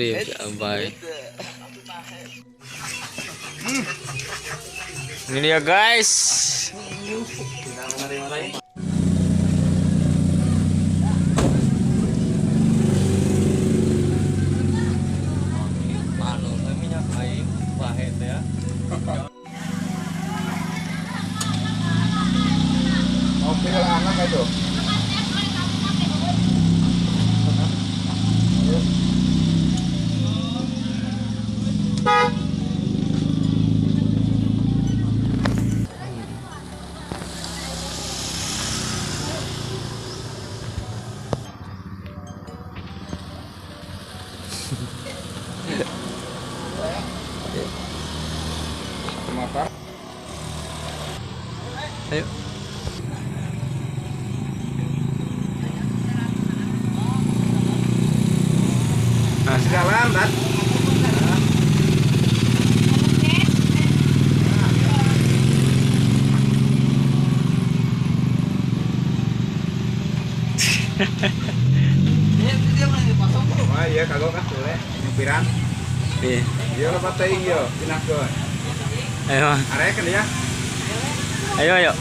Rib, si Abay. Ini dia guys. Oke, kalau anak itu. Ayo. Dalam, Bat. Wah, iya kagok ah boleh nyupiran. Iya. Iya lepat teuing ieu, pinahkeun. Ayo. Arek kan ya. Ayo ayo.